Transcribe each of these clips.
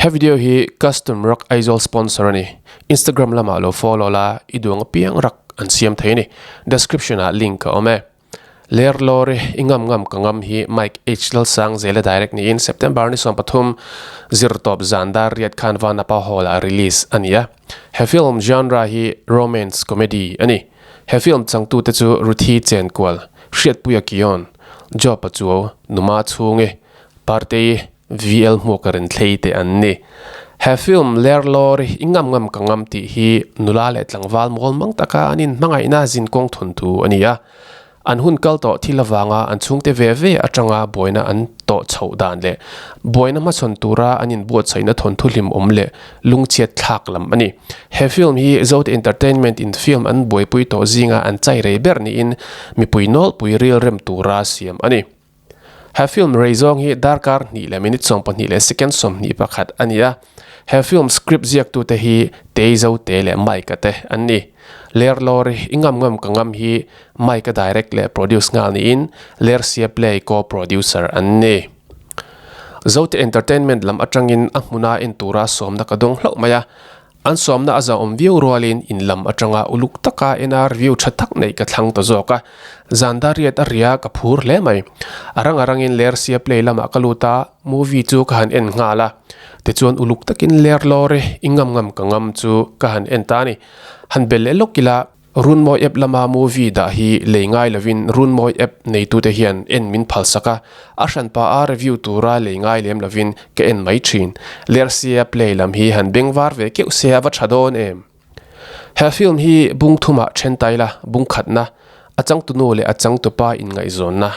He video hi Custom Rak Aizawl sponsor a ni. Instagram lamah lo follow la, i duang apiang rak an siam thei a ni. Description ah link a awm e. Ler Lawri i ngam ngam ka ngam hi Mike H Lalsangzela direct niin September ni 13 zirtawp zan dar riat khan Vanapa Hall ah release a ni a. He film genre hi romance comedy a ni. He film changtute chu Ruthi Chenkual, Hriatpuia Kion, Job Pachuau, Numa Chhungi, Partei VL Hmuaka Renthlei te an ni. He film Ler Lawri i ngam ngam ka ngam tih hi nula leh tlangval mawl mang taka an inhmangaihna zinkawng thawnthu a ni a. An hun kal tawh thil avanga an chhungte ve ve atanga buaina an tawh chhoh dan leh buaina hmachhawn tura an inbuatsaihna thawnthu hlimawm leh lungchhiat thlak lam a ni. He film hi Zote Entertainment in film an buaipui tawh zinga an chai rei ber niin mipui nawlpui rilrem tura siam a ni. He film rei zawng hi darkar hnih leh minute 22 leh second 21 a ni a. He film script ziaktute hi Tei Zote leh Mike-a te an ni. Ler Lawri i ngam ngam ka ngam hi Mike-a direct leh produce nghal niin Lersia Play co-producer an ni. Zote Entertainment lam atangin a hmuna en tura sawmna ka dawng hlauh mai a. An sawmna a zauhawm viau rualin in lam atanga uluk taka ena review tha tak neih ka thlang ta zawk a, zan dariat a ria ka phur hle mai. A rang a rangin Lersia play lamah ka lut a, movie chu ka han en nghal a. Tichuan uluk takin ler lawr e, i ngam ngam ka ngam chu ka han en ta a ni. Han bel leh lawk ila. Runmawi app lama movie dah hi lei ngai lovin Runmawi app neitute hian en min phalsak a, a hranpa a review tura lei ngai lem lovin ka en mai thin. Lersia play lam hi han beng var ve keuh se a va tha dawn em? He film hi bung thumah then tai la, bung khatna, a changtunu leh a changtupa inngaihzawnna,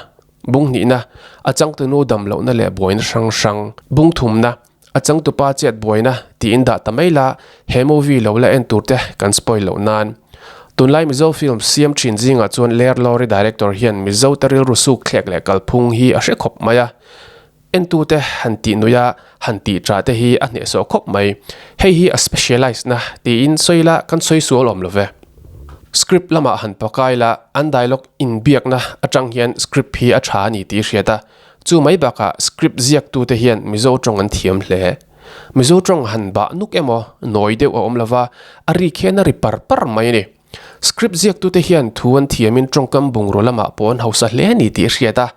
bung hnihna, a changtunu damlohna leh buaina hrang hrang, bung thumna, A changtupa chet buaina tiin dah ta mai la, he movie lo la en tur te kan spoil loh nan. Tunlai Mizo film siam thin zingah chuan Ler Lawri director hian Mizo te rilru suk thlek leh kalphung hi a hre khawp mai a. Entute han tih nuih a, han tih tah te hi a hnehsawh khawp mai. Hei hi a specialise na tiin sawi la kan sawi sual awm lo ve. Script lamah han pakai la, an dialogue inbiakna atang hian script hi a tha a ni tih hriat a. Chu mai bakah script ziaktute hian Mizo tawng an thiam hle. Mizo tawng han bah nuk emaw nawi deuh a awm lova, a rik hian a ri par par mai a ni. Script ziaktute hian thu an thiamin tawngkam bungraw lamah pawh an hausa hle a ni tih a hriat a.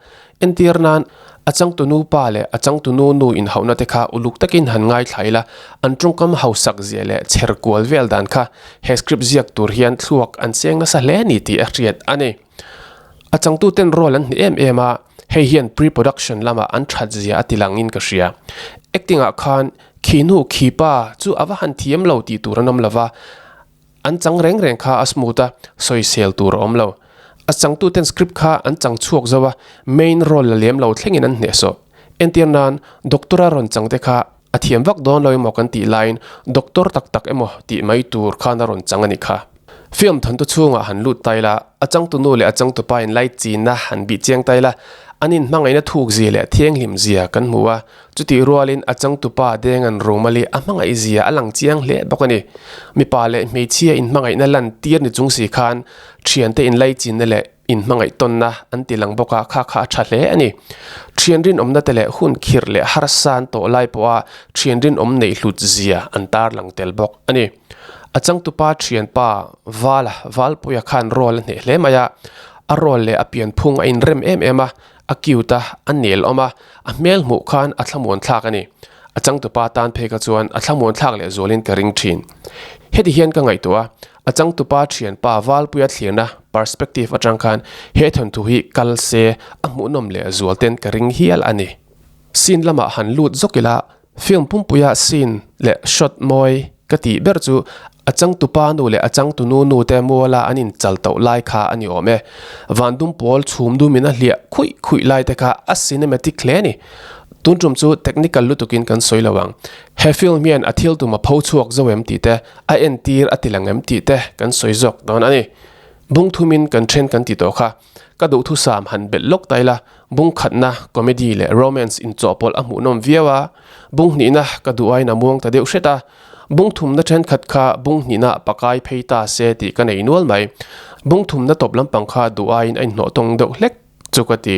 Entir nan, a changtunu pa leh a changtunu nu inhauhna te kha uluk takin han ngaithla ila, an tawngkam hausak zia leh chher kual vel dan kha he script ziak tur hian thluak an cheng nasa hle a ni tih a hriat a ni. A changtuten role an hne em em a, hei hian pre-production lamah an that zia a ti langin ka hria. Acting ah khan khi nu khi pa chu a va han thiam lo tih tur an awm lova, an chang reng reng kha a smooth a, sawisel tur a awm lo. A changtuten script kha an chang chhuak zo a, main role la lem lo thlengin an hnehsawh. Entir nan, doctor a rawn changte kha a thiam vak dawn lo emaw kan tih laiin doctor tak tak emaw tih mai tur khan a rawn chang a ni kha. Film thawntu chhungah han lut tai la, a changtunu leh a changtupa in lai chinna han bih chiang tai la, an inhmangaihna thuk zia leh thianghlim zia kan hmu a, chutih rualin a changtupa Dengan Rumali a hmangaih zia a lang chiang hle bawk a ni. Mipa leh hmeichhia inhmangaihna lan tir ni chung si khan thiante inlai chinna leh inhmangaih tawnna an ti lang bawk a, kha kha a tha hle a ni. Thian rinawmna te leh hun khirh leh harsa an tawh lai pawha thian rinawm neih hlut zia an tarlang tel bawk a ni. A changtupa thianpa Vala, Valpuia khan role a hneh hle mai a, a role leh a pianphung a inrem em em a, a cute a, a nel awm a, a hmel hmuh khan a thlamuan thlak a ni. A changtupa tan phei kha chuan a thlamuan thlak leh zualin ka ring thin. Heti hian ka ngaihtuah a, a changtupa thianpa Valpuia thlirna perspective atang khan he thawnthu hi kal se a hmuhnawm leh zual ten ka ring hial a ni. Scene lamah han lut zawk ila, film pumpuia scene leh shot mawi ka tih ber chu a changtupa nu leh a changtunu nu te muala an inchal tauh lai kha a ni awm e. Van dum pawl chhum dumin a hliah khuih khuih lai te kha a cinematic hle a ni. Tun tum chu technical lutukin kan sawi lo ang. He film hian a thil tum a pho chhuak zo em tih te, a entir a ti lang em tih te kan sawi zawk dawn a ni. Bung thumin kan then kan ti tawh kha. Ka duhthusam han belh lawk ta ila, bung khatna comedy leh romance inchawhpawlh a hmuhnawm viau a, bung hnihna ka duh aiin a muang ta deuh hret a, bung thumna thenkhat kha bung hnihna pakai phei ta se tih ka nei nual mai. Bung thumna tawp lampang kha duh aiin a inhnawh tawng deuh hlek chu ka ti.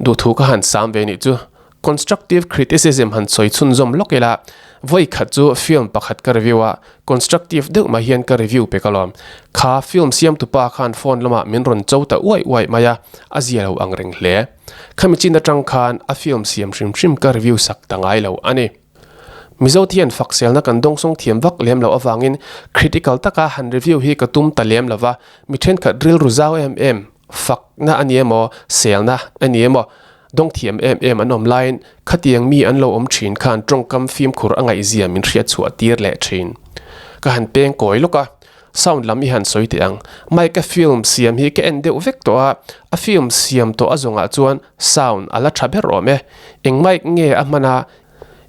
Duhthu ka han sam ve nih chu. Constructive criticism han sawi chhunzawm lawk ila, vawi khat chu film pakhat ka review a, constructive deuh mai hian ka review pek alawm. Kha film siamtupa khan phone lamah min rawn cho ta uaih uaih mai a, a zia lo ang reng hle. Khami chin atang khan a film siam hrim hrim ka review sak ta ngai lo a ni. Mizo te hian fakselna kan dawngsawng thiam vak lem loh avangin critical taka han review hi ka tum ta lem lova, mi thenkhat rilru zau em em, fakna a ni emaw, selna a ni emaw, dawng thiam em em an awm laiin khatiang mi an lo awm thin khan tawngkam fimkhur a ngaihzia min hriat chhuah tir leh thin. Ka han peng kawi lawk a, sound lam i han sawi teh ang. Mike a film siam hi ka en deuh vek tawh a, a film siam tawh a zawngah chuan sound a la tha ber awm e. Eng mic nge a hman a,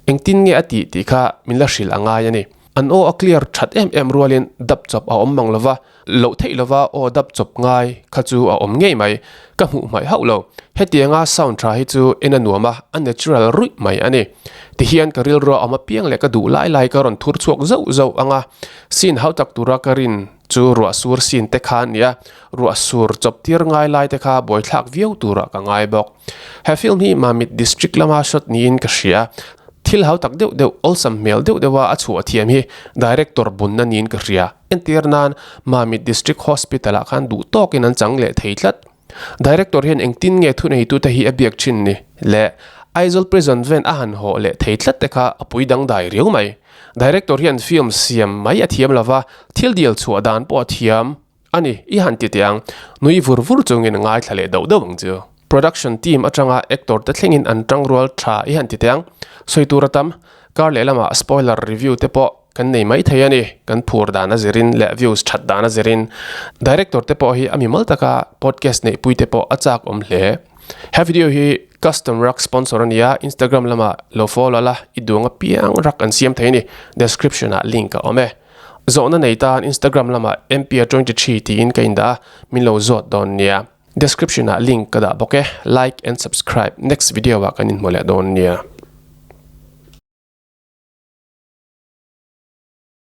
Engtin nge a tih tih kha min la hrilh a ngai a ni. An aw a clear that em em rualin dap chawp a awm mang lova, loh theih lova aw dap chawp ngai kha chu a awm ngei mai. Ka hmuh hmaih hauh lo. Hetianga sound tha hi chu en a nuam a, a natural ruih mai a ni. Tihian ka rilrua awm apiang leh ka duh lai lai ka rawn thur chhuak zauh zauh ang a, scene hau tak tura ka rin chu ruah sur scene te kha a ni a, ruah sur chawp tir ngai lai te kha buaithlak viau turah ka ngai bawk. He film hi Mamit District lama shot niin ka hria. Thil hau tak deuh deuh, awlsam hmel deuh deuha a chhuah thiam hi Director bunna niin ka hria. Entir nan Mamit District Hospital ah khan duh tawkin an chang leh thei tlat. Director hian engtin nge thuneitute hi a biak thin ni le Aizawl Prison ven a han hawh leh thei tlat te kha a pui dangdai riau mai. Director hian film siam mai a thiam lova, thil dil chhuah dan pawh a thiam. A ni, i han ti teh ang, nui vur vur chungin ngaithla leh dauh dauh ang chu. Production team atanga actor te thlengin an tangrual tha i han ti teh ang. Sawi tur a tam, kar lehlamah spoiler review te pawh kan nei mai thei a ni, kan phur dan a zirin leh views that dan a zirin. Director te pawh hi a mimal taka podcast neihpui te pawh a chak awm hle. He video hi custom rug sponsor a ni a, Instagram lamah lo follow la, i duang apiang rug an siam thei a ni, description ah link a awm e. Zawhna nei tan Instagram lamah mpia23 tiin ka indah a, min lo zawt dawn nia. Description ah link ka dah bawk e. Like and subscribe. Next video ah kan inhmu leh dawn nia.